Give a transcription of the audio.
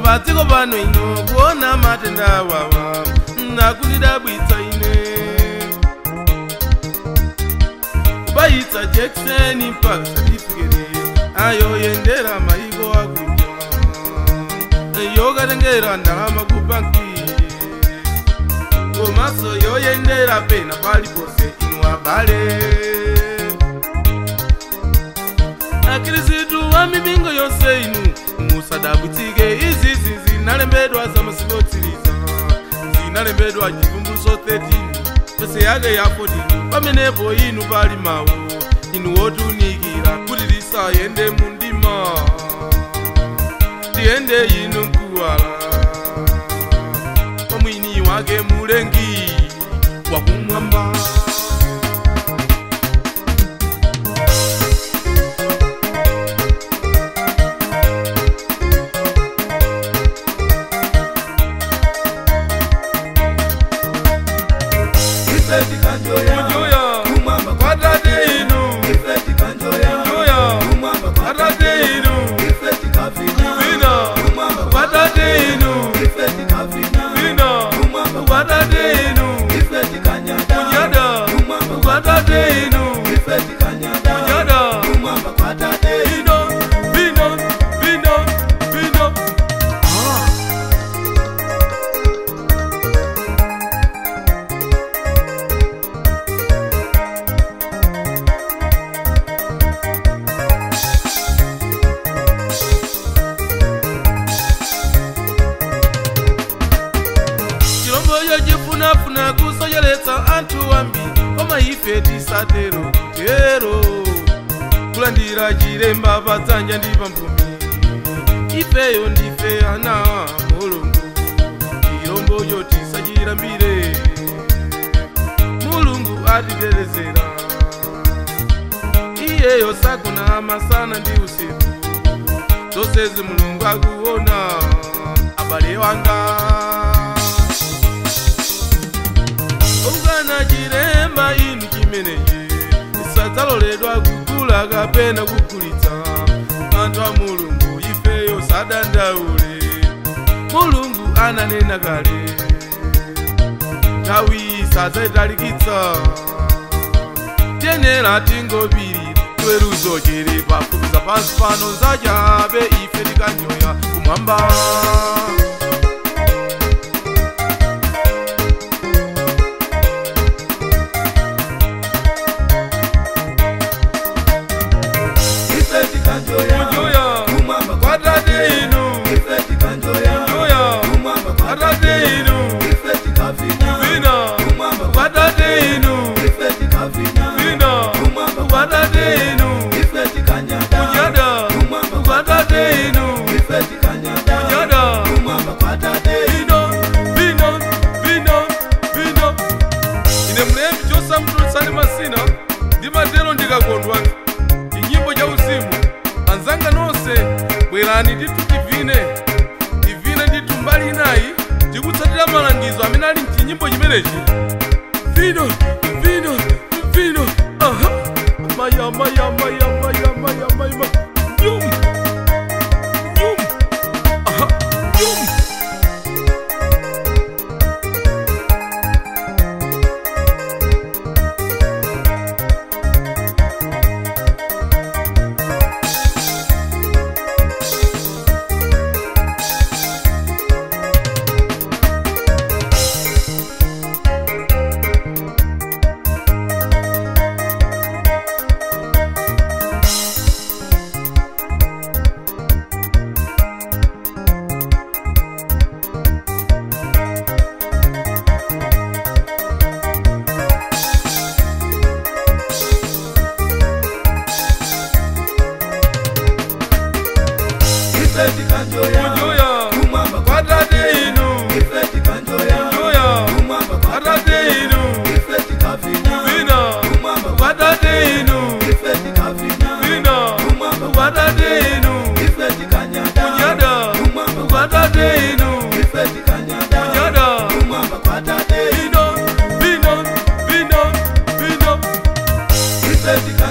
Padziko pano ino kuona matenda wawa nakundidabwitsa ine. Kubayitsa jekiseni mpaka satifiketi ayoyendera maiko akunja, yokatengera ndalama ku banki, komanso yoyendera pena paliponse inu abale. Akhristu wa mipingo yonse inu musadabwitsike, izizi zinalembedwa za masiku otsiriza, zinalembedwa Chivumbulutso 13 vesi yake ya 14. Pamenepo inu pali mawu inu wotunikira kuti tisayende mundima, tiyende inu nkuwala pamwini wake mulengi wakumwamba. Ife tikanjoya kumwamba kwa Kwatate inu Ife tikanjoya kumwamba kwa Kwatate inu Ife tikavina vina kumwamba kwa Kwatate inu Ife tikavina vina kumwamba kwa Kwatate inu Ife tikanyada kunyada kumwamba kwa Kwatate inu Ife tikanyada kunyada kumwamba kwa tate. Vino vino vino vino. Chilomboyo chifunafuna kusocheretsa anthu ambiri, koma ife tisatero kutero kulandira chilemba padzanja ndi pamphumi. Ifeyo ndife ana a Mulungu, chilombocho tisachilambire. Mulungu atitetezera, iyeyo sakona masana ndi usiku, zonsezi Mulungu akuona. Abale wanga, ukana chilemba inu chimenechi tisadzaloledwa kugula kapena kugulitsa. Anthu a Mulungu ifeyo sadandaule, Mulungu ananena kale nthawi sadzayitalikitsa. Tiyenera tingopirira chiweruzo chili pafupi, za pansi pano zachabe, ife tikanjoya kumwamba. Ife tikanjoya Njoya kumwamba kwa Kwatate inu Ife tikanjoya njoya kumwamba kwa Kwatate inu Ife tikavina vina kumwamba kwa Kwatate inu Ife tikavina vina kumwamba kwa Kwatate inu Ife tikanyada kunyada kumwamba kwa Kwatate inu Ife tikanyada kunyada kumwamba kwa tate. Vino vino vino vino. Ine mlembi chosamutulutsani masina ndimatero ndikakondwa chinyimbo cha uzimu. Anzanga nonse bwerani ndithu tivine tivine ndithu mbali inayi tikutsatira malangizo amene ali mchinyimbo chimenechi. Vino vino vino. Aha. Maya maya maya maya maya maya. Nyum nyum. Aha. Nyum. Ife tikanjoya Njoya kumwamba kwa Kwatate inu Ife tikanjoya njoya kumwamba kwa Kwatate inu Ife tikavina vina kumwamba kwa Kwatate inu Ife tikavina vina kumwamba kwa Kwatate inu Ife tikanyada kunyada kumwamba kwa Kwatate inu Ife tikanyada kunyada kumwamba kwa tate. Vino vino vino vino. Ife tikanjoya